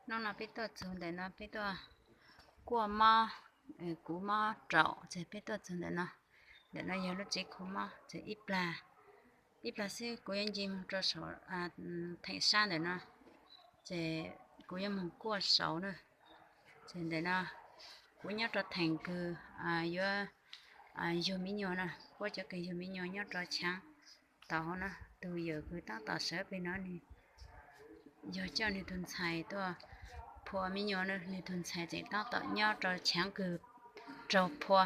Hnub no peb tuaj txug ntawm no peb tuaj kuaj mob, kuv mob raum ces peb tuaj txug ntawm no. Ntawm no yog lub tsev kho mob ces ib plag, ib plag xwb kuv yuav nce moog rau saum theem sab ntawm no, ces kuv yuav moog kuaj saud na. Ces ntawm no kuv nyob rau theem kws yuav yug me nyuam na, puab cov kws yug me nyuam nyob rau chaav tod na, tug yawm kws taab tom sawv peg no nwg yog coj nwg tug ntxhais tuaj phua me nyuam na, nwg tug ntxhais tseem taab tom nyob rau chaav kws raug phua.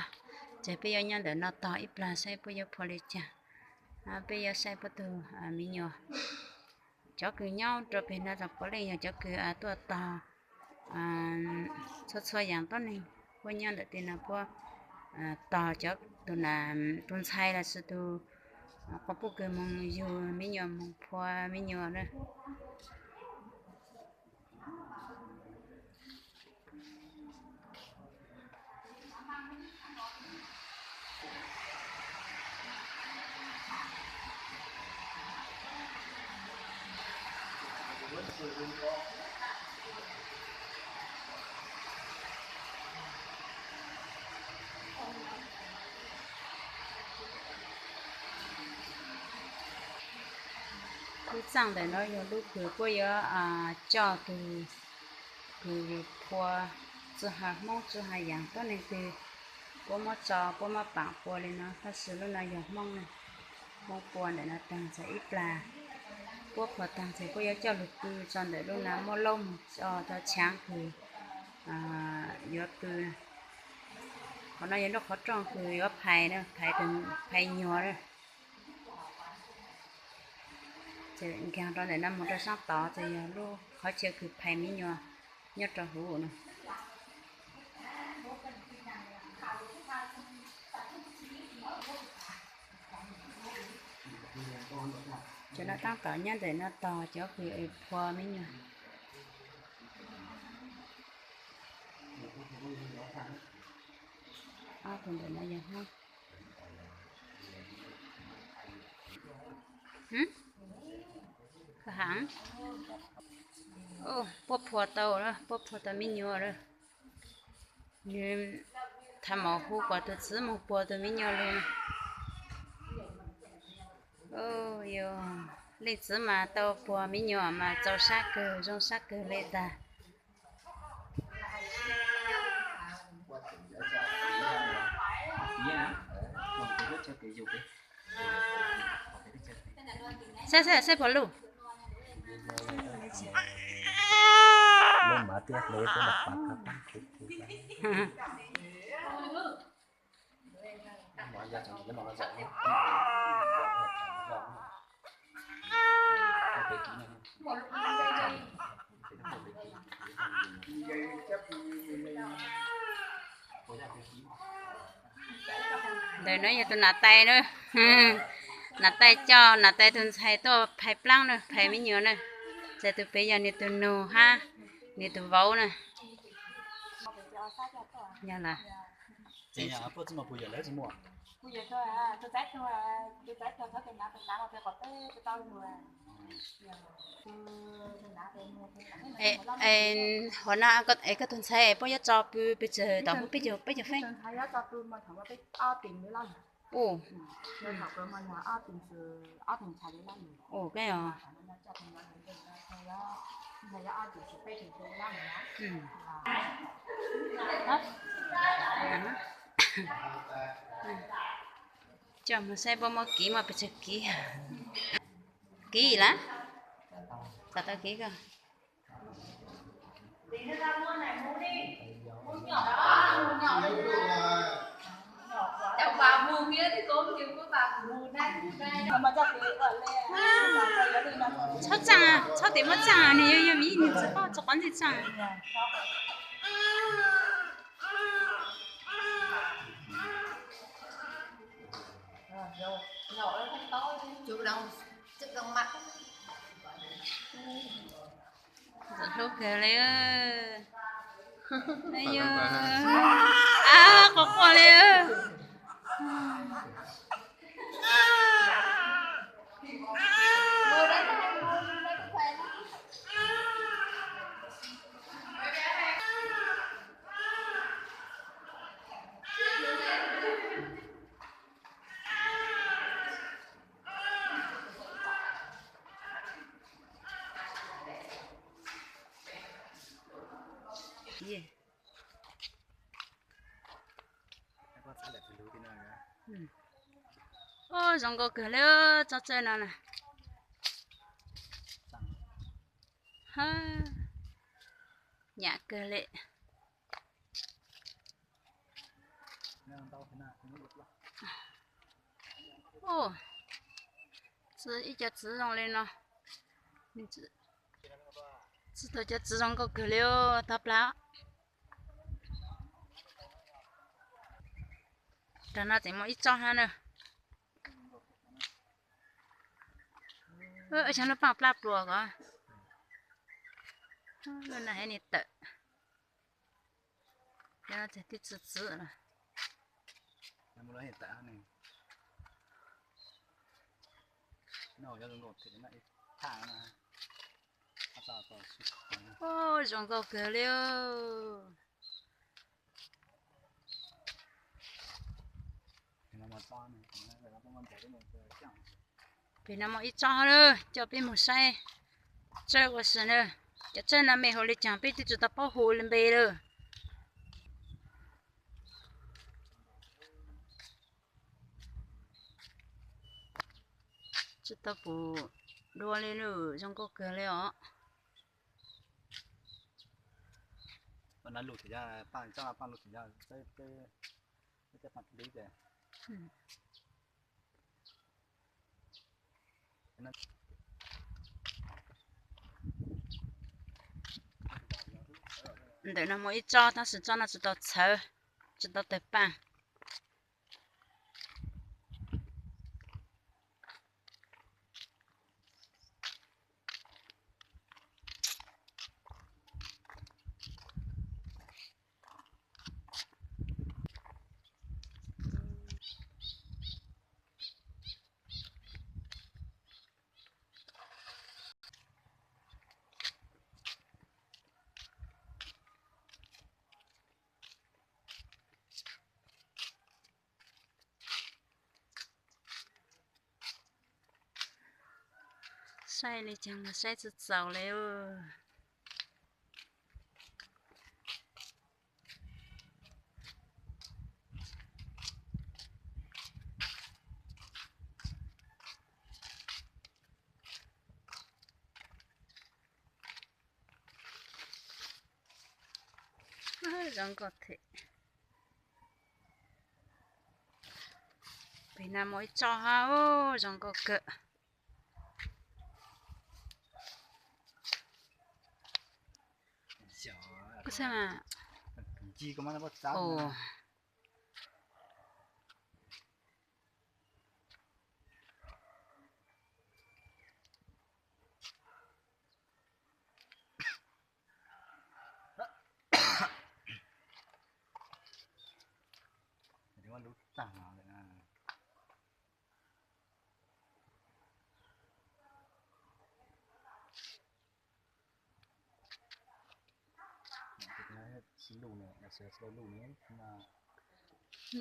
Ces peb yuav nyob ntawm no tog ib plag saib puab yuav phua li caag, peb yuav saib puab tug me nyuam. Cov kws nyob rau peg no tog puav leej yog cov kws tuaj tog txhua txhua yaam tuab neeg, puab nyob ntawm tej no puab tog cov tug nam tug ntxhais lossis tug quas puj kws moog yug me nyuam moog phua me nyuam na. Lub txaaj ntawm no yog lub kws puab yuav coj kws, kws phua txhua haav Hmoob txhua haav yaam tuab neeg kws puab muab tso puab muab paam pua li no, tab sis lub no yog Hmoob na. Hmoob pua ntawm no taag txhais ib plag, puab phua taag txhais puab yuav coj lug pw tso ntawm lub no, muab laub moog tso rau chaav kws yuav pw. Qhov no yog lub qhov rooj kws yuav phais, phais nyuag na. Ces nkaag rau ntawm no moog rau saab tod ces yog lub qhov chaw kws phais me nyuam nyob rau huv no. Cov no taab tom nyob ntawm no tog cov kws phua me nyuam. Ob tug ntawm no yog Hmoob. Puab phua tau, puab phua tau me nyuam lawm. Nws thav maum hu kom tug txiv moog puag tug me nyuam lug. Leej txiv mas tau puag me nyuam mas txaus sab kawg, zoo sab kawg le tag. Saib, saib, saib puas luj. Ntawm no yog tus nam tais na. Nam tais coj nam tais tus ntxhais tuaj phais plaab na, phais me nyuam na. Ces tus pem yog nws tus nus hab nws tus vauv na. Yog lawm. Hov no es koj tus ntxhais puab yuav tso pw pes tsawg thaum peb caug, peb caug feeb? Ua, ua koj os. Coj mus saib puab muab kiv muaj pes tsawg kiv. Kiv lawm. Kom tau kiv koj. Txhob txaaj, txhob tes muab txaaj, nws yog yog vim nws tsis paub tsis quav ntxig txaaj. Ntxim hlub kawg li. Ab, quaj quaj li. Ub, zoo nkauj kawg li tsob tsawb no na. Nyam kawg li. Ub, ib co txiv zoo li no. Txiv tau cov txiv zoo nkauj kawg li tag plaws. Rau no tseem muaj ib tsob hab na. Xyov lub paaj plab pluas ko. Lub no heev ni tawm. Cov no tseem tib txwv txwv lawm. Ub, zoo nkauj kawg li. Pem no muaj ib tsob na, coj peb mus saib tsawb ua si na. Cov tsawb no me haum li caag peb twb tsis tau paub hu li npe lawm. Tsis tau pum dua li lawm, zoo nkauj kawg li os. Ntawm no muaj ib tsob tab sis tsob no tsis tau txhawv, tsis tau tawg paaj. Saib li caag los saib tsis txaus li. Zoo nkauj thiab. Pem no muaj ib tsob hab, zoo nkauj kawg.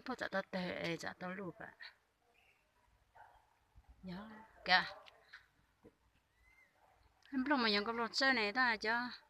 Puab tsam tau tawg es tsam tau luj pam. Yog, nplooj mas yog nkaus nplooj tsawb ne tab cov.